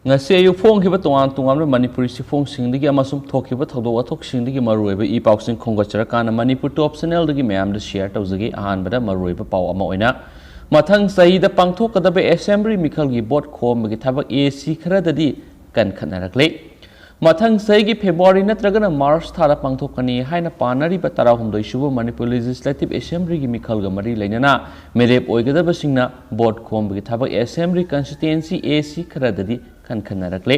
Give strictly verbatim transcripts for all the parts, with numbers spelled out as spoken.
ꯉꯁꯤ ꯑꯌꯨꯛ ꯐꯣꯡꯈꯤꯕ ꯇꯣꯉꯥꯟ ꯇꯣꯉꯥꯟꯕ ꯃꯅꯤꯄꯨꯔꯤ ꯆꯦꯐꯣꯡꯁꯤꯡꯗꯒꯤ ꯑꯃꯁꯨꯡ ꯊꯣꯛꯈꯤꯕ ꯊꯧꯗꯣꯛ ꯋꯥꯊꯣꯛꯁꯤꯡꯗꯒꯤ ꯃꯔꯨꯑꯣꯏꯕ ꯏ ꯄꯥꯎꯁꯤꯡ ꯈꯣꯝꯒꯠꯆꯔꯀꯥꯟꯗ ꯃꯅꯤꯄꯨꯔ ꯇꯣꯞ ꯆꯦꯅꯦꯜꯗꯒꯤ ꯃꯌꯥꯝꯗ ꯁꯤꯌꯔ ꯇꯧꯖꯒꯦ꯫ ꯑꯍꯥꯟꯕꯗ ꯃꯔꯨꯑꯣꯏꯕ ꯄꯥꯎ ꯑꯃ ꯑꯣꯏꯅ, ꯃꯊꯪ ꯆꯍꯤꯗ ꯄꯥꯡꯊꯣꯛꯀꯗꯕ ꯑꯦꯁꯦꯝꯕ꯭ꯂꯤ ꯃꯤꯈꯜꯒꯤ ꯚꯣꯠ ꯈꯣꯝꯕꯒꯤ ꯊꯕꯛ ꯑꯦ ꯁꯤ ꯈꯔꯗꯗꯤ ꯀꯟꯈꯠꯅꯔꯛꯂꯦ꯫ ꯃꯊꯪ ꯆꯍꯤꯒꯤ ꯐꯦꯕ꯭ꯔꯨꯋꯥꯔꯤ ꯅꯠꯇ꯭ꯔꯒꯅ ꯃꯥꯔꯆ ꯊꯥꯗ ꯄꯥꯡꯊꯣꯛꯀꯅꯤ ꯍꯥꯏꯅ ꯄꯥꯅꯔꯤꯕ ꯇꯔꯥꯍꯨꯝꯗꯣꯏ ꯁꯨꯕ ꯃꯅꯤꯄꯨꯔ ꯂꯦꯖꯤꯁꯂꯦꯇꯤꯚ ꯑꯦꯁꯦꯝꯕ꯭ꯂꯤꯒꯤ ꯃꯤꯈꯜꯒ ꯃꯔꯤ ꯂꯩꯅꯅ ꯃꯤꯔꯦꯞ ꯑꯣꯏꯒꯗꯕꯁꯤꯡꯅ ꯚꯣꯠ ꯈꯣꯝꯕꯒꯤ ꯊꯕꯛ ꯑꯦꯁꯦꯝꯕ꯭ꯂꯤ ꯀꯟꯁꯇꯤꯇ꯭ꯋꯦꯟꯁꯤ ꯑꯦ ꯁꯤ ꯈꯔꯗꯗꯤ ꯈꯟꯈꯠꯅꯔꯛꯂꯦ꯫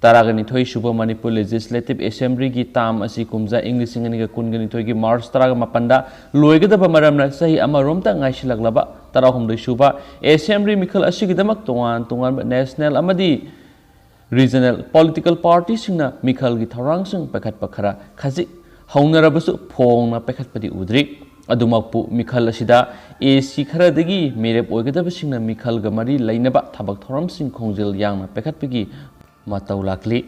ꯇꯔꯥꯒ ꯅꯤꯊꯣꯏ ꯁꯨꯕ ꯃꯅꯤꯄꯨꯔ ꯂꯦꯖꯤꯁꯂꯦꯇꯤꯚ ꯑꯦꯁꯦꯝꯕ꯭ꯂꯤꯒꯤ ꯇꯥꯝ ꯑꯁꯤ ꯀꯨꯝꯖꯥ ꯏꯪ ꯂꯤꯁꯤꯡ ꯑꯅꯤꯒ ꯀꯨꯟꯒ ꯅꯤꯊꯣꯏꯒꯤ ꯃꯥꯔꯆ ꯇꯔꯥꯒ ꯃꯥꯄꯟꯗ ꯂꯣꯏꯒꯗꯕ ꯃꯔꯝꯅ ꯆꯍꯤ ꯑꯃꯔꯣꯝꯇ ꯉꯥꯏꯁꯤꯜꯂꯛꯂꯕ ꯇꯔꯥꯍꯨꯝꯗꯣꯏ ꯁꯨꯕ ꯑꯦꯁꯦꯝꯕ꯭ꯂꯤ ꯃꯤꯈꯜ ꯑꯁꯤꯒꯤꯗꯃꯛ ꯇꯣꯉꯥꯟ ꯇꯣꯉꯥꯟꯕ ꯅꯦꯁꯅꯦꯜ ꯑꯃꯗꯤ ꯔꯤꯖꯅꯦꯜ ꯄꯣꯂꯤꯇꯤꯀꯦꯜ ꯄꯥꯔꯇꯤꯁꯤꯡꯅ ꯃꯤꯈꯜꯒꯤ ꯊꯧꯔꯥꯡꯁꯤꯡ ꯄꯥꯏꯈꯠꯄ ꯈꯔ ꯈꯖꯤꯛ ꯍꯧꯅꯔꯕꯁꯨ ꯐꯣꯡꯅ ꯄꯥꯏꯈꯠꯄꯗꯤ ꯎꯗ꯭ꯔꯤ꯫ ꯑꯗꯨꯃꯛꯄꯨ ꯃꯤꯈꯜ ꯑꯁꯤꯗ ꯑꯦ ꯁꯤ ꯈꯔꯗꯒꯤ ꯃꯤꯔꯦꯞ ꯑꯣꯏꯒꯗꯕꯁꯤꯡꯅ ꯃꯤꯈꯜꯒ ꯃꯔꯤ ꯂꯩꯅꯕ ꯊꯕꯛ ꯊꯧꯔꯝꯁꯤꯡ ꯈꯣꯡꯖꯦꯜ ꯌꯥꯡꯅ ꯄꯥꯏꯈꯠꯄꯒꯤ ꯃꯇꯧ ꯂꯥꯛꯂꯤ꯫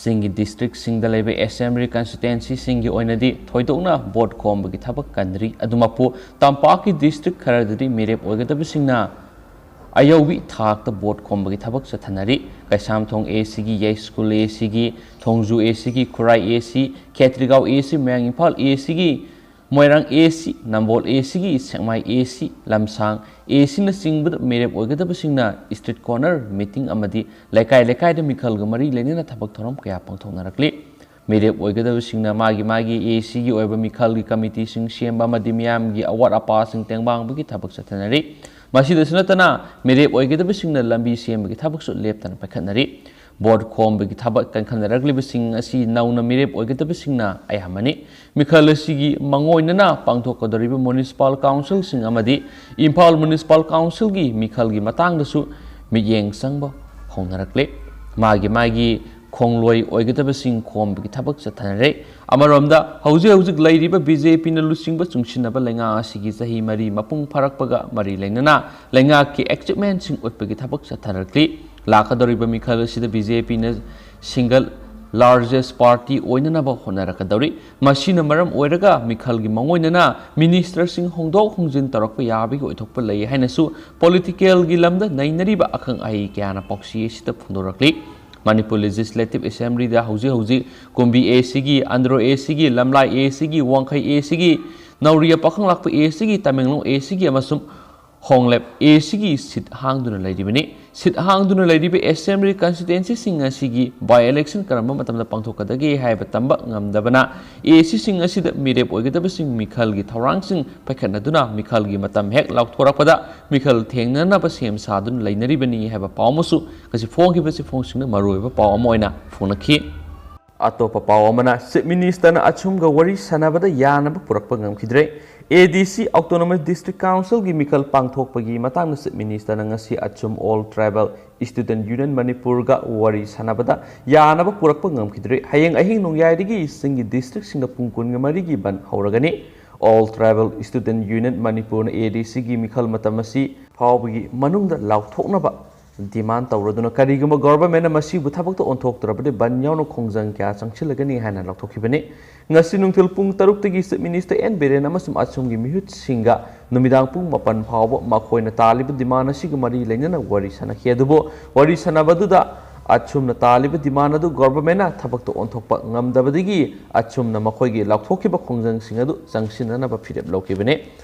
ꯆꯤꯡꯒꯤ ꯗꯤꯁꯇ꯭ꯔꯤꯛꯁꯤꯡꯗ ꯂꯩꯕ ꯑꯦꯁꯦꯝꯕ꯭ꯂꯤ ꯀꯟꯁꯇꯤꯇ꯭ꯋꯦꯟꯁꯤꯁꯤꯡꯒꯤ ꯑꯣꯏꯅꯗꯤ ꯊꯣꯏꯗꯣꯛꯅ ꯚꯣꯠ ꯈꯣꯝꯕꯒꯤ ꯊꯕꯛ ꯀꯟꯗ꯭ꯔꯤ꯫ ꯑꯗꯨꯃꯛꯄꯨ ꯇꯝꯄꯥꯛꯀꯤ ꯗꯤꯁꯇ꯭ꯔꯤꯛ ꯈꯔꯗꯗꯤ ꯃꯤꯔꯦꯞ ꯑꯣꯏꯒꯗꯕꯁꯤꯡꯅ ꯑꯌꯧꯕꯤ ꯊꯥꯛꯇ ꯚꯣꯠ ꯈꯣꯝꯕꯒꯤ ꯊꯕꯛ ꯆꯠꯊꯅꯔꯤ꯫ ꯀꯩꯁꯥꯝꯊꯣꯡ ꯑꯦ ꯁꯤꯒꯤ, ꯌꯥꯏꯁ꯭ꯀꯨꯜ ꯑꯦ ꯁꯤꯒꯤ, ꯊꯣꯡꯖꯨ ꯑꯦ ꯁꯤꯒꯤ, ꯈꯨꯔꯥꯏ ꯑꯦ ꯁꯤ, ꯈꯦꯇ꯭ꯔꯤꯒꯥꯎ ꯑꯦ ꯁꯤ, ꯃꯌꯥꯡ ꯏꯝꯐꯥꯜ ꯑꯦ ꯁꯤꯒꯤ, ꯃꯣꯏꯔꯥꯡ ꯑꯦ ꯁꯤ, ꯅꯝꯕꯣꯜ ꯑꯦ ꯁꯤꯒꯤ, ꯁꯦꯛꯃꯥꯏ ꯑꯦ ꯁꯤ, ꯂꯝꯁꯥꯡ ꯑꯦ ꯁꯤꯅꯆꯤꯡꯕꯗ ꯃꯤꯔꯦꯞ ꯑꯣꯏꯒꯗꯕꯁꯤꯡꯅ ꯏꯁꯇ꯭ꯔꯤꯠ ꯀꯣꯔꯅꯔ ꯃꯤꯇꯤꯡ ꯑꯃꯗꯤ ꯂꯩꯀꯥꯏ ꯂꯩꯀꯥꯏꯗ ꯃꯤꯈꯜꯒ ꯃꯔꯤ ꯂꯩꯅꯅ ꯊꯕꯛ ꯊꯧꯔꯝ ꯀꯌꯥ ꯄꯥꯡꯊꯣꯛꯅꯔꯛꯂꯤ꯫ ꯃꯤꯔꯦꯞ ꯑꯣꯏꯒꯗꯕꯁꯤꯡꯅ ꯃꯥꯒꯤ ꯃꯥꯒꯤ ꯑꯦ ꯁꯤꯒꯤ ꯑꯣꯏꯕ ꯃꯤꯈꯜꯒꯤ ꯀꯃꯤꯇꯤꯁꯤꯡ ꯁꯦꯝꯕ ꯑꯃꯗꯤ ꯃꯤꯌꯥꯝꯒꯤ ꯑꯋꯥꯠ ꯑꯄꯥꯁꯤꯡ ꯇꯦꯡꯕꯥꯡꯕꯒꯤ ꯊꯕꯛ ꯆꯠꯊꯅꯔꯤ꯫ ꯃꯁꯤꯗꯁꯨ ꯅꯠꯇꯅ ꯃꯤꯔꯦꯞ ꯑꯣꯏꯒꯗꯕꯁꯤꯡꯅ ꯂꯝꯕꯤ ꯁꯦꯝꯕꯒꯤ ꯊꯕꯛꯁꯨ ꯂꯦꯞꯇꯅ ꯄꯥꯏꯈꯠꯅꯔꯤ꯫ ꯚꯣꯠ ꯈꯣꯝꯕꯒꯤ ꯊꯕꯛ ꯀꯟꯈꯠꯅꯔꯛꯂꯤꯕꯁꯤꯡ ꯑꯁꯤ ꯅꯧꯅ ꯃꯤꯔꯦꯞ ꯑꯣꯏꯒꯗꯕꯁꯤꯡꯅ ꯑꯌꯥꯝꯕꯅꯤ꯫ ꯃꯤꯈꯜ ꯑꯁꯤꯒꯤ ꯃꯥꯡꯑꯣꯏꯅꯅ ꯄꯥꯡꯊꯣꯛꯀꯗꯧꯔꯤꯕ ꯃ꯭ꯌꯨꯅꯤꯁꯤꯄꯥꯜ ꯀꯥꯎꯟꯁꯤꯜꯁꯤꯡ ꯑꯃꯗꯤ ꯏꯝꯐꯥꯜ ꯃ꯭ꯌꯨꯅꯤꯁꯤꯄꯥꯜ ꯀꯥꯎꯟꯁꯤꯜꯒꯤ ꯃꯤꯈꯜꯒꯤ ꯃꯇꯥꯡꯗꯁꯨ ꯃꯤꯠꯌꯦꯡ ꯆꯪꯕ ꯍꯧꯅꯔꯛꯂꯦ꯫ ꯃꯥꯒꯤ ꯃꯥꯒꯤ ꯈꯣꯡꯂꯣꯏ ꯑꯣꯏꯒꯗꯕꯁꯤꯡ ꯈꯣꯝꯕꯒꯤ ꯊꯕꯛ ꯆꯠꯊꯅꯔꯦ꯫ ꯑꯃꯔꯣꯝꯗ ꯍꯧꯖꯤꯛ ꯍꯧꯖꯤꯛ ꯂꯩꯔꯤꯕ ꯕꯤ ꯖꯦ ꯄꯤꯅ ꯂꯨꯆꯤꯡꯕ ꯆꯨꯡꯁꯤꯟꯅꯕ ꯂꯩꯉꯥꯛ ꯑꯁꯤꯒꯤ ꯆꯍꯤ ꯃꯔꯤ ꯃꯄꯨꯡ ꯐꯥꯔꯛꯄꯒ ꯃꯔꯤ ꯂꯩꯅꯅ ꯂꯩꯉꯥꯛꯀꯤ ꯑꯦꯆꯤꯞꯃꯦꯟꯁꯤꯡ ꯎꯠꯄꯒꯤ ꯊꯕꯛ ꯆꯠꯊꯔꯛꯂꯤ꯫ ꯂꯥꯛꯀꯗꯧꯔꯤꯕ ꯃꯤꯈꯜ ꯑꯁꯤꯗ ꯕꯤ ꯖꯦ ꯄꯤꯅ ꯁꯤꯡꯒꯜ largest party ꯑꯣꯏꯅꯅꯕ ꯍꯣꯠꯅꯔꯛꯀꯗꯧꯔꯤ꯫ ꯃꯁꯤꯅ ꯃꯔꯝ ꯑꯣꯏꯔꯒ ꯃꯤꯈꯜꯒꯤ ꯃꯥꯡꯑꯣꯏꯅꯅ minister ꯁꯤꯡ ꯍꯣꯡꯗꯣꯛ ꯍꯣꯡꯖꯤꯟ ꯇꯧꯔꯛꯄ ꯌꯥꯕꯒꯤ ꯑꯣꯏꯊꯣꯛꯄ ꯂꯩ ꯍꯥꯏꯅꯁꯨ political ꯒꯤ ꯂꯝꯗ ꯅꯩꯅꯔꯤꯕ ꯑꯈꯪ ꯑꯍꯩ ꯀꯌꯥꯅ ꯄꯥꯎꯆꯦ ꯑꯁꯤꯗ ꯐꯣꯡꯗꯣꯔꯛꯂꯤ꯫ ꯃꯅꯤꯄꯨꯔ Legislative Assembly ꯗ ꯍꯧꯖꯤꯛ ꯍꯧꯖꯤꯛ ꯀꯨꯝꯕꯤ A C ꯒꯤ, ꯑꯟꯗ꯭ꯔꯣ A C ꯒꯤ, ꯂꯝꯂꯥꯏ A C ꯒꯤ, ꯋꯥꯡꯈꯩ A C ꯒꯤ, ꯅꯧꯔꯤꯌꯥ ꯄꯥꯈꯪꯂꯥꯛꯄ A C ꯒꯤ, ꯇꯃꯦꯡꯂꯣꯡ A C ꯒꯤ ꯑꯃꯁꯨꯡ ꯍꯣꯡꯂꯦꯞ A C ꯒꯤ seat ꯍꯥꯡꯗꯨꯅ ꯂꯩꯔꯤꯕꯅꯤ꯫ Seat ꯍꯥꯡꯗꯨꯅ ꯂꯩꯔꯤꯕ assembly constituency ꯁꯤꯡ ꯑꯁꯤꯒꯤ by election ꯀꯔꯝꯕ ꯃꯇꯝꯗ ꯄꯥꯡꯊꯣꯛꯀꯗꯒꯦ ꯍꯥꯏꯕ ꯇꯝꯕ ꯉꯝꯗꯕꯅ, A C ꯁꯤꯡ ꯑꯁꯤꯗ ꯃꯤꯔꯦꯞ ꯑꯣꯏꯒꯗꯕꯁꯤꯡ ꯃꯤꯈꯜꯒꯤ ꯊꯧꯔꯥꯡꯁꯤꯡ ꯄꯥꯏꯈꯠꯅꯗꯨꯅ ꯃꯤꯈꯜꯒꯤ ꯃꯇꯝ ꯍꯦꯛ ꯂꯥꯎꯊꯣꯔꯛꯄꯗ ꯃꯤꯈꯜ ꯊꯦꯡꯅꯅꯕ ꯁꯦꯝ ꯁꯥꯗꯨꯅ ꯂꯩꯅꯔꯤꯕꯅꯤ ꯍꯥꯏꯕ ꯄꯥꯎ ꯑꯃꯁꯨ ꯉꯁꯤ ꯐꯣꯡꯈꯤꯕ ꯆꯦꯐꯣꯡꯁꯤꯡꯅ ꯃꯔꯨꯑꯣꯏꯕ ꯄꯥꯎ ꯑꯃ ꯑꯣꯏꯅ ꯐꯣꯡꯂꯛꯈꯤ꯫ ꯑꯇꯣꯞꯄ ꯄꯥꯎ ꯑꯃꯅ, Chief Minister ꯅ ꯑꯆꯨꯝꯒ ꯋꯥꯔꯤ ꯁꯥꯟꯅꯕꯗ ꯌꯥꯅꯕ ꯄꯨꯔꯛꯄ ꯉꯝꯈꯤꯗ꯭ꯔꯦ꯫ A D C, Autonomous District Council ꯒꯤ ꯃꯤꯈꯜ ꯄꯥꯡꯊꯣꯛꯄꯒꯤ ꯃꯇꯥꯡꯗ Chief Minister ꯅ ꯉꯁꯤ ꯑꯆꯨꯝ All Tribal Student Union ꯃꯅꯤꯄꯨꯔꯒ ꯋꯥꯔꯤ ꯁꯥꯟꯅꯕꯗ ꯌꯥꯅꯕ ꯄꯨꯔꯛꯄ ꯉꯝꯈꯤꯗ꯭ꯔꯦ꯫ ꯍꯌꯦꯡ ꯑꯍꯤꯡ ꯅꯣꯡꯌꯥꯏꯗꯒꯤ ꯆꯤꯡꯒꯤ district ꯁꯤꯡꯗ ꯄꯨꯡ ꯀꯨꯟꯒ ꯃꯔꯤꯒꯤ ꯕꯟ ꯍꯧꯔꯒꯅꯤ꯫ All Tribal Student Union ꯃꯅꯤꯄꯨꯔꯅ A D C ꯒꯤ ꯃꯤꯈꯜ ꯃꯇꯝ ꯑꯁꯤ ꯐꯥꯎꯕꯒꯤ ꯃꯅꯨꯡꯗ ꯂꯥꯎꯊꯣꯛꯅꯕ demand ꯇꯧꯔꯗꯨꯅ, ꯀꯔꯤꯒꯨꯝꯕ government ꯅ ꯃꯁꯤꯕꯨ ꯊꯕꯛꯇ ꯑꯣꯟꯊꯣꯛꯇ꯭ꯔꯕꯗꯤ ꯕꯟ ꯌꯥꯎꯅ ꯈꯣꯡꯖꯪ ꯀꯌꯥ ꯆꯪꯁꯤꯜꯂꯒꯅꯤ ꯍꯥꯏꯅ ꯂꯥꯎꯊꯣꯛꯈꯤꯕꯅꯤ꯫ ꯉꯁꯤ ꯅꯨꯡꯊꯤꯜ ꯄꯨꯡ ꯇꯔꯨꯛꯇꯒꯤ Chief Minister N ꯕꯤꯔꯦꯟ ꯑꯃꯁꯨꯡ ꯑꯆꯨꯝꯒꯤ ꯃꯤꯍꯨꯠꯁꯤꯡꯒ ꯅꯨꯃꯤꯗꯥꯡ ꯄꯨꯡ ꯃꯥꯄꯟ ꯐꯥꯎꯕ ꯃꯈꯣꯏꯅ ꯇꯥꯜꯂꯤꯕ demand ꯑꯁꯤꯒ ꯃꯔꯤ ꯂꯩꯅꯅ ꯋꯥꯔꯤ ꯁꯥꯟꯅꯈꯤ꯫ ꯑꯗꯨꯕꯨ ꯋꯥꯔꯤ ꯁꯥꯟꯅꯕꯗꯨꯗ ꯑꯆꯨꯝꯅ ꯇꯥꯜꯂꯤꯕ demand ꯑꯗꯨ government ꯅ ꯊꯕꯛꯇ ꯑꯣꯟꯊꯣꯛꯄ ꯉꯝꯗꯕꯗꯒꯤ ꯑꯆꯨꯝꯅ ꯃꯈꯣꯏꯒꯤ ꯂꯥꯎꯊꯣꯛꯈꯤꯕ ꯈꯣꯡꯖꯪꯁꯤꯡ ꯑꯗꯨ ꯆꯪꯁꯤꯟꯅꯅꯕ ꯐꯤꯔꯦꯞ ꯂꯧꯈꯤꯕꯅꯤ꯫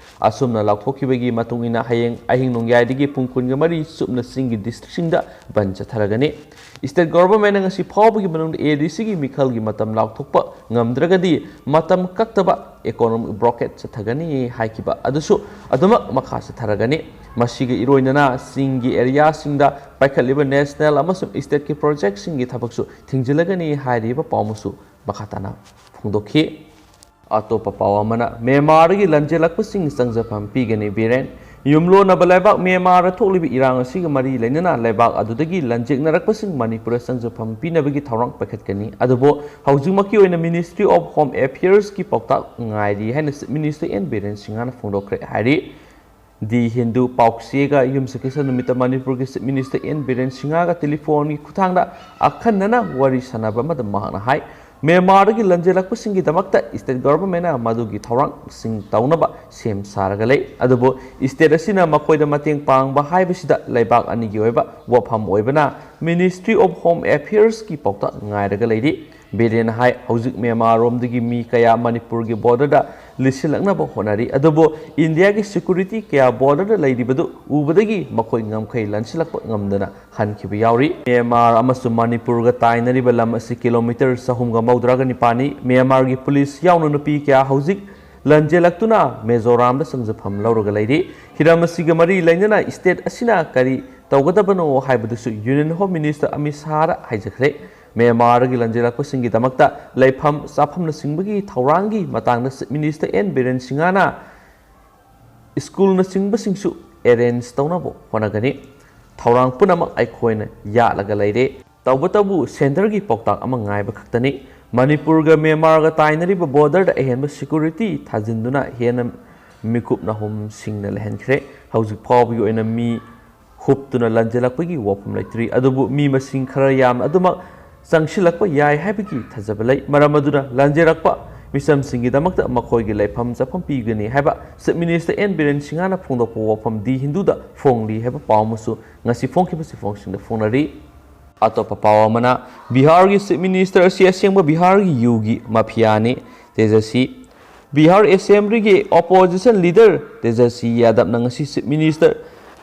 ꯑꯁꯨꯝꯅ ꯂꯥꯎꯊꯣꯛꯈꯤꯕꯒꯤ ꯃꯇꯨꯡ ꯏꯟꯅ ꯍꯌꯦꯡ ꯑꯍꯤꯡ ꯅꯣꯡꯌꯥꯏꯗꯒꯤ ꯄꯨꯡ ꯀꯨꯟꯒ ꯃꯔꯤ ꯆꯨꯞꯅ ꯆꯤꯡꯒꯤ district ꯁꯤꯡꯗ ꯕꯟ ꯆꯠꯊꯔꯒꯅꯤ꯫ State government ꯅ ꯉꯁꯤ ꯐꯥꯎꯕꯒꯤ ꯃꯅꯨꯡꯗ A D C ꯒꯤ ꯃꯤꯈꯜꯒꯤ ꯃꯇꯝ ꯂꯥꯎꯊꯣꯛꯄ ꯉꯝꯗ꯭ꯔꯒꯗꯤ ꯃꯇꯝ ꯀꯛꯇꯕ economic blockade ꯆꯠꯊꯒꯅꯤ ꯍꯥꯏꯈꯤꯕ ꯑꯗꯨꯁꯨ ꯑꯗꯨꯃꯛ ꯃꯈꯥ ꯆꯠꯊꯔꯒꯅꯤ꯫ ꯃꯁꯤꯒ ꯏꯔꯣꯏꯅꯅ ꯆꯤꯡꯒꯤ area ꯁꯤꯡꯗ ꯄꯥꯏꯈꯠꯂꯤꯕ national ꯑꯃꯁꯨꯡ state ꯀꯤ project ꯁꯤꯡꯒꯤ ꯊꯕꯛꯁꯨ ꯊꯤꯡꯖꯤꯜꯂꯒꯅꯤ ꯍꯥꯏꯔꯤꯕ ꯄꯥꯎ ꯑꯃꯁꯨ ꯃꯈꯥ ꯇꯥꯅ ꯐꯣꯡꯗꯣꯛꯈꯤ꯫ ꯑꯇꯣꯞꯄ ꯄꯥꯎ ꯑꯃꯅ, ꯃ꯭ꯌꯥꯟꯃꯥꯔꯗꯒꯤ ꯂꯥꯟꯖꯦꯜꯂꯛꯄꯁꯤꯡ ꯆꯪꯖꯐꯝ ꯄꯤꯒꯅꯤ ꯕꯤꯔꯦꯟ꯫ ꯌꯨꯝꯂꯣꯟꯅꯕ ꯂꯩꯕꯥꯛ ꯃ꯭ꯌꯥꯟꯃꯥꯔꯗ ꯊꯣꯛꯂꯤꯕ ꯏꯔꯥꯡ ꯑꯁꯤꯒ ꯃꯔꯤ ꯂꯩꯅꯅ ꯂꯩꯕꯥꯛ ꯑꯗꯨꯗꯒꯤ ꯂꯥꯟꯖꯦꯡꯅꯔꯛꯄꯁꯤꯡ ꯃꯅꯤꯄꯨꯔꯗ ꯆꯪꯖꯐꯝ ꯄꯤꯅꯕꯒꯤ ꯊꯧꯔꯥꯡ ꯄꯥꯏꯈꯠꯀꯅꯤ꯫ ꯑꯗꯨꯕꯨ ꯍꯧꯖꯤꯛꯃꯛꯀꯤ ꯑꯣꯏꯅ Ministry of Home Affairs ꯀꯤ ꯄꯥꯎꯇꯥꯛ ꯉꯥꯏꯔꯤ ꯍꯥꯏꯅ Chief Minister N ꯕꯤꯔꯦꯟ ꯁꯤꯡꯍꯅ ꯐꯣꯡꯗꯣꯛꯈ꯭ꯔꯦ ꯍꯥꯏꯔꯤ꯫ ꯗꯤ ꯍꯤꯟꯗꯨ ꯄꯥꯎꯆꯦꯒ ꯌꯨꯝꯁꯀꯩꯁ ꯅꯨꯃꯤꯠꯇ ꯃꯅꯤꯄꯨꯔꯒꯤ Chief Minister N Biren Singh-ꯒ ꯇꯦꯂꯤꯐꯣꯟꯒꯤ ꯈꯨꯠꯊꯥꯡꯗ ꯑꯈꯟꯅꯅ ꯋꯥꯔꯤ ꯁꯥꯟꯅꯕ ꯑꯃꯗ ꯃꯍꯥꯛꯅ ꯍꯥꯏ, ꯃ꯭ꯌꯥꯟꯃꯥꯔꯗꯒꯤ ꯂꯟꯖꯦꯜꯂꯛꯄꯁꯤꯡꯒꯤꯗꯃꯛꯇ state government-ꯅ ꯃꯗꯨꯒꯤ ꯊꯧꯔꯥꯡꯁꯤꯡ ꯇꯧꯅꯕ ꯁꯦꯝ ꯁꯥꯔꯒ ꯂꯩ꯫ ꯑꯗꯨꯕꯨ state ꯑꯁꯤꯅ ꯃꯈꯣꯏꯗ ꯃꯇꯦꯡ ꯄꯥꯡꯕ ꯍꯥꯏꯕꯁꯤꯗ ꯂꯩꯕꯥꯛ ꯑꯅꯤꯒꯤ ꯑꯣꯏꯕ ꯋꯥꯐꯝ ꯑꯣꯏꯕꯅ Ministry of Home Affairs-ꯀꯤ ꯄꯥꯎꯇꯥꯛ ꯉꯥꯏꯔꯒ ꯂꯩꯔꯤ꯫ ꯕꯤꯔꯦꯟꯅ ꯍꯥꯏ, ꯍꯧꯖꯤꯛ ꯃ꯭ꯌꯥꯟꯃꯥꯔꯔꯣꯝꯗꯒꯤ ꯃꯤ ꯀꯌꯥ ꯃꯅꯤꯄꯨꯔꯒꯤ border-ꯗ ꯂꯤꯠꯁꯤꯜꯂꯛꯅꯕ ꯍꯣꯠꯅꯔꯤ, ꯑꯗꯨꯕꯨ ꯏꯟꯗꯤꯌꯥꯒꯤ security ꯀꯌꯥ border-ꯗ ꯂꯩꯔꯤꯕꯗꯨ ꯎꯕꯗꯒꯤ ꯃꯈꯣꯏ ꯉꯝꯈꯩ ꯂꯟꯁꯤꯜꯂꯛꯄ ꯉꯝꯗꯅ ꯍꯟꯈꯤꯕ ꯌꯥꯎꯔꯤ꯫ ꯃ꯭ꯌꯥꯟꯃꯥꯔ ꯑꯃꯁꯨꯡ ꯃꯅꯤꯄꯨꯔꯒ ꯇꯥꯏꯅꯔꯤꯕ ꯂꯝ ꯑꯁꯤ ꯀꯤꯂꯣꯃꯤꯇꯔ ꯆꯍꯨꯝꯒ ꯃꯧꯗ꯭ꯔꯥꯒ ꯅꯤꯄꯥꯟꯅꯤ꯫ ꯃ꯭ꯌꯥꯟꯃꯥꯔꯒꯤ ꯄꯨꯂꯤꯁ ꯌꯥꯎꯅ ꯅꯨꯄꯤ ꯀꯌꯥ ꯍꯧꯖꯤꯛ ꯂꯟꯖꯦꯜꯂꯛꯇꯨꯅ ꯃꯤꯖꯣꯔꯥꯝꯗ ꯆꯪꯖꯐꯝ ꯂꯧꯔꯒ ꯂꯩꯔꯤ꯫ ꯍꯤꯔꯝ ꯑꯁꯤꯒ ꯃꯔꯤ ꯂꯩꯅꯅ state ꯑꯁꯤꯅ ꯀꯔꯤ ꯇꯧꯒꯗꯕꯅꯣ ꯍꯥꯏꯕꯗꯨꯁꯨ Union Home Minister ꯑꯃꯤꯠ ꯁꯥꯍꯗ ꯍꯥꯏꯖꯈ꯭ꯔꯦ꯫ ꯃ꯭ꯌꯥꯟꯃꯥꯔꯗꯒꯤ ꯂꯟꯖꯦꯜꯂꯛꯄꯁꯤꯡꯒꯤꯗꯃꯛꯇ ꯂꯩꯐꯝ ꯆꯥꯐꯝꯅꯆꯤꯡꯕꯒꯤ ꯊꯧꯔꯥꯡꯒꯤ ꯃꯇꯥꯡꯗ Chief Minister N Biren Singh-ꯅ school-ꯅꯆꯤꯡꯕꯁꯤꯡꯁꯨ arrange ꯇꯧꯅꯕ ꯍꯣꯠꯅꯒꯅꯤ꯫ ꯊꯧꯔꯥꯡ ꯄꯨꯝꯅꯃꯛ ꯑꯩꯈꯣꯏꯅ ꯌꯥꯠꯂꯒ ꯂꯩꯔꯦ꯫ ꯇꯧꯕꯇꯕꯨ centre-ꯒꯤ ꯄꯥꯎꯇꯥꯛ ꯑꯃ ꯉꯥꯏꯕ ꯈꯛꯇꯅꯤ꯫ ꯃꯅꯤꯄꯨꯔꯒ ꯃ꯭ꯌꯥꯟꯃꯥꯔꯒ ꯇꯥꯏꯅꯔꯤꯕ border-ꯗ ꯑꯍꯦꯟꯕ security ꯊꯥꯖꯤꯟꯗꯨꯅ ꯍꯦꯟꯅ ꯃꯤꯀꯨꯞ ꯅꯥꯍꯨꯝꯁꯤꯡꯅ ꯂꯩꯍꯟꯈ꯭ꯔꯦ꯫ ꯍꯧꯖꯤꯛ ꯐꯥꯎꯕꯒꯤ ꯑꯣꯏꯅ ꯃꯤ ꯍꯨꯞꯇꯨꯅ ꯂꯟꯖꯦꯜꯂꯛꯄꯒꯤ ꯋꯥꯐꯝ ꯂꯩꯇ꯭ꯔꯤ, ꯑꯗꯨꯕꯨ ꯃꯤ ꯃꯁꯤꯡ ꯈꯔ ꯌꯥꯝꯅ ꯑꯗꯨꯃꯛ ꯆꯪꯁꯤꯜꯂꯛꯄ ꯌꯥꯏ ꯍꯥꯏꯕꯒꯤ ꯊꯥꯖꯕ ꯂꯩ꯫ ꯃꯔꯝ ꯑꯗꯨꯅ ꯂꯟꯖꯦꯜꯂꯛꯄ ꯃꯤꯆꯝꯁꯤꯡꯒꯤꯗꯃꯛꯇ ꯃꯈꯣꯏꯒꯤ ꯂꯩꯐꯝ ꯆꯥꯐꯝ ꯄꯤꯒꯅꯤ ꯍꯥꯏꯕ Chief Minister N Biren Singh-ꯅ ꯐꯣꯡꯗꯣꯛꯄ ꯋꯥꯐꯝ ꯗꯤ ꯍꯤꯟꯗꯨꯗ ꯐꯣꯡꯂꯤ ꯍꯥꯏꯕ ꯄꯥꯎ ꯑꯃꯁꯨ ꯉꯁꯤ ꯐꯣꯡꯈꯤꯕ ꯆꯦꯐꯣꯡꯁꯤꯡꯗ ꯐꯣꯡꯅꯔꯤ꯫ ꯑꯇꯣꯞꯄ ꯄꯥꯎ ꯑꯃꯅ, ꯕꯤꯍꯥꯔꯒꯤ Chief Minister ꯑꯁꯤ ꯑꯁꯦꯡꯕ ꯕꯤꯍꯥꯔꯒꯤ ꯌꯨꯒꯤ ꯃꯐꯤꯌꯥꯅꯤ꯫ ꯇꯦꯖꯁꯤ, ꯕꯤꯍꯥꯔ Assembly-ꯒꯤ opposition leader ꯇꯦꯖꯁꯤ ꯌꯥꯗꯕꯅ ꯉꯁꯤ Chief Minister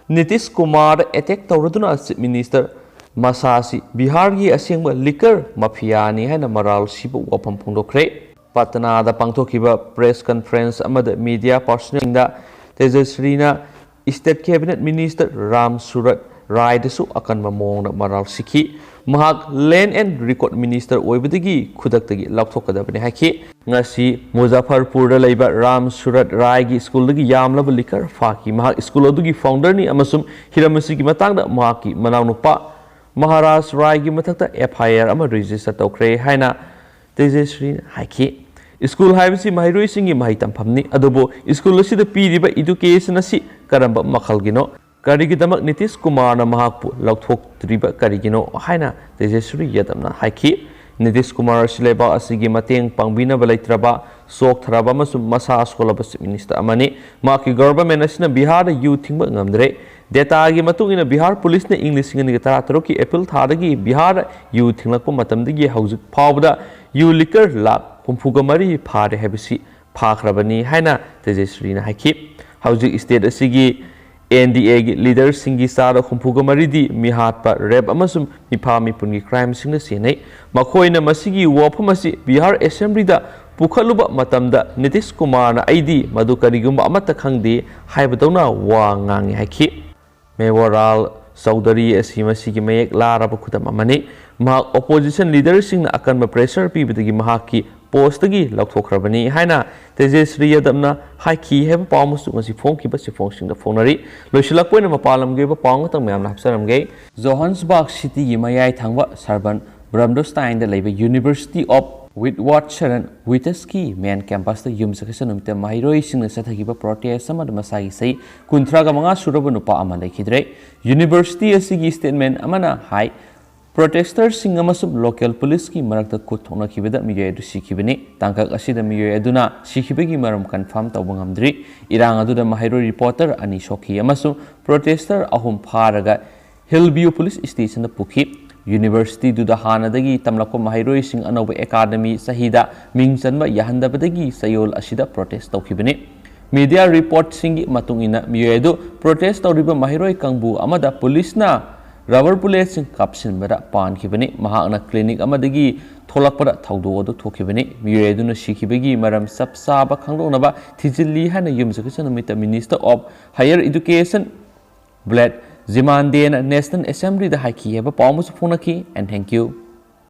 Nitish ꯀꯨꯃꯥꯔꯗ attack ꯇꯧꯔꯗꯨꯅ Chief Minister ꯃꯁꯥ ꯑꯁꯤ ꯕꯤꯍꯥꯔꯒꯤ ꯑꯁꯦꯡꯕ liquor ꯃꯐꯤꯌꯥꯅꯤ ꯍꯥꯏꯅ ꯃꯔꯥꯜ ꯁꯤꯕ ꯋꯥꯐꯝ ꯐꯣꯡꯗꯣꯛꯈ꯭ꯔꯦ꯫ ꯄꯠꯅꯥꯗ ꯄꯥꯡꯊꯣꯛꯈꯤꯕ press conference ꯑꯃꯗ media personnel-ꯁꯤꯡꯗ ꯇꯦꯖꯁ꯭ꯔꯤꯅ state cabinet minister Ram Surat ꯔꯥꯏꯗꯁꯨ ꯑꯀꯟꯕ ꯃꯑꯣꯡꯗ ꯃꯔꯥꯜ ꯁꯤꯈꯤ꯫ ꯃꯍꯥꯛ Land and Record Minister ꯑꯣꯏꯕꯗꯒꯤ ꯈꯨꯗꯛꯇꯒꯤ ꯂꯧꯊꯣꯛꯀꯗꯕꯅꯤ ꯍꯥꯏꯈꯤ꯫ ꯉꯁꯤ ꯃꯨꯖꯥꯐꯔꯄꯨꯔꯗ ꯂꯩꯕ ꯔꯥꯝ ꯁꯨꯔꯠ ꯔꯥꯏꯒꯤ school-ꯗꯒꯤ ꯌꯥꯝꯂꯕ liquor ꯐꯥꯈꯤ꯫ ꯃꯍꯥꯛ school ꯑꯗꯨꯒꯤ founder-ꯅꯤ ꯑꯃꯁꯨꯡ ꯍꯤꯔꯝ ꯑꯁꯤꯒꯤ ꯃꯇꯥꯡꯗ ꯃꯍꯥꯛꯀꯤ ꯃꯅꯥꯎꯅꯨꯄꯥ ꯃꯍꯥꯔꯥꯖ ꯔꯥꯏꯒꯤ ꯃꯊꯛꯇ F I R ꯑꯃ register ꯇꯧꯈ꯭ꯔꯦ ꯍꯥꯏꯅ ꯇꯦꯖꯁ꯭ꯔꯤꯅ ꯍꯥꯏꯈꯤ꯫ ꯁ꯭ꯀꯨꯜ ꯍꯥꯏꯕꯁꯤ ꯃꯍꯩꯔꯣꯏꯁꯤꯡꯒꯤ ꯃꯍꯩ ꯇꯝꯐꯝꯅꯤ, ꯑꯗꯨꯕꯨ ꯁ꯭ꯀꯨꯜ ꯑꯁꯤꯗ ꯄꯤꯔꯤꯕ education ꯑꯁꯤ ꯀꯔꯝꯕ ꯃꯈꯜꯒꯤꯅꯣ? ꯀꯔꯤꯒꯤꯗꯃꯛ ꯅꯤꯇꯤꯁ ꯀꯨꯃꯥꯔꯅ ꯃꯍꯥꯛꯄꯨ ꯂꯧꯊꯣꯛꯇ꯭ꯔꯤꯕ ꯀꯔꯤꯒꯤꯅꯣ ꯍꯥꯏꯅ ꯇꯦꯖꯦꯁ꯭ꯋꯔꯤ ꯌꯥꯗꯕꯅ ꯍꯥꯏꯈꯤ꯫ ꯅꯤꯇꯤꯁ ꯀꯨꯃꯥꯔ ꯑꯁꯤ ꯂꯩꯕꯥꯛ ꯑꯁꯤꯒꯤ ꯃꯇꯦꯡ ꯄꯥꯡꯕꯤꯅꯕ ꯂꯩꯇ꯭ꯔꯕ, ꯆꯣꯛꯊꯔꯕ ꯑꯃꯁꯨꯡ ꯃꯁꯥ ꯁꯣꯜꯂꯕ Chief Minister ꯑꯃꯅꯤ꯫ ꯃꯍꯥꯛꯀꯤ government ꯑꯁꯤꯅ ꯕꯤꯍꯥꯔꯗ ꯌꯨ ꯊꯤꯡꯕ ꯉꯝꯗ꯭ꯔꯦ꯫ Dataꯒꯤ ꯃꯇꯨꯡ ꯏꯟꯅ ꯕꯤꯍꯥꯔ ꯄꯨꯂꯤꯁꯅ ꯏꯪ ꯂꯤꯁꯤꯡ ꯑꯅꯤꯒ ꯇꯔꯥꯇꯔꯨꯛꯀꯤ April ꯊꯥꯗꯒꯤ ꯕꯤꯍꯥꯔꯗ ꯌꯨ ꯊꯤꯡꯂꯛꯄ ꯃꯇꯝꯗꯒꯤ ꯍꯧꯖꯤꯛ ꯐꯥꯎꯕꯗ ꯌꯨ liquor ꯂꯥꯈ ꯍꯨꯝꯐꯨꯒ ꯃꯔꯤ ꯐꯥꯔꯦ ꯍꯥꯏꯕꯁꯤ ꯐꯥꯈ꯭ꯔꯕꯅꯤ ꯍꯥꯏꯅ ꯇꯦꯖꯦꯁ꯭ꯔꯤꯅ ꯍꯥꯏꯈꯤ꯫ ꯍꯧꯖꯤꯛ state ꯑꯁꯤꯒꯤ NDAꯒꯤ leaderꯁꯤꯡꯒꯤ ꯆꯥꯗ ꯍꯨꯝꯐꯨꯒ ꯃꯔꯤꯗꯤ ꯃꯤꯍꯥꯠꯄ, rape ꯑꯃꯁꯨꯡ ꯃꯤꯐꯥ ꯃꯤꯄꯨꯟꯒꯤ crimeꯁꯤꯡꯅ ꯁꯦꯟꯅꯩ꯫ ꯃꯈꯣꯏꯅ ꯃꯁꯤꯒꯤ ꯋꯥꯐꯝ ꯑꯁꯤ ꯕꯤꯍꯥꯔ Assemblyꯗ ꯄꯨꯈꯠꯂꯨꯕ ꯃꯇꯝꯗ ꯅꯤꯇꯤꯁ ꯀꯨꯃꯥꯔꯅ "ꯑꯩꯗꯤ ꯃꯗꯨ ꯀꯔꯤꯒꯨꯝꯕ ꯑꯃꯠꯇ ꯈꯪꯗꯦ" ꯍꯥꯏꯕꯗꯧꯅ ꯋꯥ ꯉꯥꯡꯉꯤ ꯍꯥꯏꯈꯤ꯫ ꯃꯦꯋꯥꯔꯥꯜ ꯆꯧꯙꯔꯤ ꯑꯁꯤ ꯃꯁꯤꯒꯤ ꯃꯌꯦꯛ ꯂꯥꯔꯕ ꯈꯨꯗꯝ ꯑꯃꯅꯤ꯫ ꯃꯍꯥꯛ opposition leaderꯁꯤꯡꯅ ꯑꯀꯟꯕ pressure ꯄꯤꯕꯗꯒꯤ ꯃꯍꯥꯛꯀꯤ postꯇꯒꯤ ꯂꯧꯊꯣꯛꯈ꯭ꯔꯕꯅꯤ ꯍꯥꯏꯅ ꯇꯦꯖꯦꯁ꯭ꯔꯤ ꯌꯥꯗꯕꯅ ꯍꯥꯏꯈꯤ ꯍꯥꯏꯕ ꯄꯥꯎ ꯑꯃꯁꯨ ꯉꯁꯤ ꯐꯣꯡꯈꯤꯕ ꯆꯦꯐꯣꯡꯁꯤꯡꯗ ꯐꯣꯡꯅꯔꯤ꯫ ꯂꯣꯏꯁꯤꯜꯂꯛꯄ ꯑꯣꯏꯅ ꯃꯄꯥꯟ ꯂꯝꯒꯤ ꯑꯣꯏꯕ ꯄꯥꯎ ꯉꯥꯛꯇꯪ ꯃꯌꯥꯝꯅ ꯍꯥꯞꯆꯔꯝꯒꯦ꯫ Johannesburg cityꯒꯤ ꯃꯌꯥꯏ ꯊꯪꯕ suburban Brabantsteinꯗ ꯂꯩꯕ University of Witwatersrand Witwatersrandꯀꯤ main campusꯇ ꯌꯨꯝꯁꯀꯩꯁ ꯅꯨꯃꯤꯠꯇ ꯃꯍꯩꯔꯣꯏꯁꯤꯡꯅ ꯆꯠꯊꯈꯤꯕ protest ꯑꯃꯗ ꯃꯁꯥꯒꯤ ꯆꯍꯤ ꯀꯨꯟꯊ꯭ꯔꯥꯒ ꯃꯉꯥ ꯁꯨꯔꯕ ꯅꯨꯄꯥ ꯑꯃ ꯂꯩꯈꯤꯗ꯭ꯔꯦ꯫ University ꯑꯁꯤꯒꯤ statement ꯑꯃꯅ ꯍꯥꯏ, protesters ꯁꯤꯡ ꯑꯃꯁꯨꯡ local police ꯀꯤ ꯃꯔꯛꯇ ꯈꯨꯠ ꯊꯣꯛꯅꯈꯤꯕꯗ ꯃꯤꯑꯣꯏ ꯑꯗꯨ ꯁꯤꯈꯤꯕꯅꯤ꯫ ꯇꯥꯡꯀꯛ ꯑꯁꯤꯗ ꯃꯤꯑꯣꯏ ꯑꯗꯨꯅ ꯁꯤꯈꯤꯕꯒꯤ ꯃꯔꯝ confirm ꯇꯧꯕ ꯉꯝꯗ꯭ꯔꯤ꯫ ꯏꯔꯥꯡ ꯑꯗꯨꯗ ꯃꯍꯩꯔꯣꯏ reporter ꯑꯅꯤ ꯁꯣꯛꯈꯤ ꯑꯃꯁꯨꯡ protester ꯑꯍꯨꯝ ꯐꯥꯔꯒ Hillview Police Stationꯗ ꯄꯨꯈꯤ꯫ Universityꯗꯨꯗ ꯍꯥꯟꯅꯗꯒꯤ ꯇꯝꯂꯛꯄ ꯃꯍꯩꯔꯣꯏꯁꯤꯡ ꯑꯅꯧꯕ academy ꯆꯍꯤꯗ ꯃꯤꯡ ꯆꯟꯕ ꯌꯥꯍꯟꯗꯕꯗꯒꯤ ꯆꯌꯣꯜ ꯑꯁꯤꯗ protest ꯇꯧꯈꯤꯕꯅꯤ꯫ Media reportꯁꯤꯡꯒꯤ ꯃꯇꯨꯡ ꯏꯟꯅ, ꯃꯤꯑꯣꯏ ꯑꯗꯨ protest ꯇꯧꯔꯤꯕ ꯃꯍꯩꯔꯣꯏ ꯀꯥꯡꯕꯨ ꯑꯃꯗ policeꯅ rubber bulletꯁꯤꯡ ꯀꯥꯞꯁꯤꯟꯕꯗ ꯄꯥꯟꯈꯤꯕꯅꯤ꯫ ꯃꯍꯥꯛꯅ clinic ꯑꯃꯗꯒꯤ ꯊꯣꯛꯂꯛꯄꯗ ꯊꯧꯗꯣꯛ ꯑꯗꯨ ꯊꯣꯛꯈꯤꯕꯅꯤ꯫ ꯃꯤꯑꯣꯏ ꯑꯗꯨꯅ ꯁꯤꯈꯤꯕꯒꯤ ꯃꯔꯝ ꯆꯞ ꯆꯥꯕ ꯈꯪꯗꯣꯛꯅꯕ ꯊꯤꯖꯤꯜꯂꯤ ꯍꯥꯏꯅ ꯌꯨꯝꯁꯀꯩꯁ ꯅꯨꯃꯤꯠꯇ Minister of Higher Education Vlad Dzimandena National Assemblyꯗ ꯍꯥꯏꯈꯤ ꯍꯥꯏꯕ ꯄꯥꯎ ꯑꯃꯁꯨ ꯐꯣꯡꯅꯈꯤ꯫ And thank you.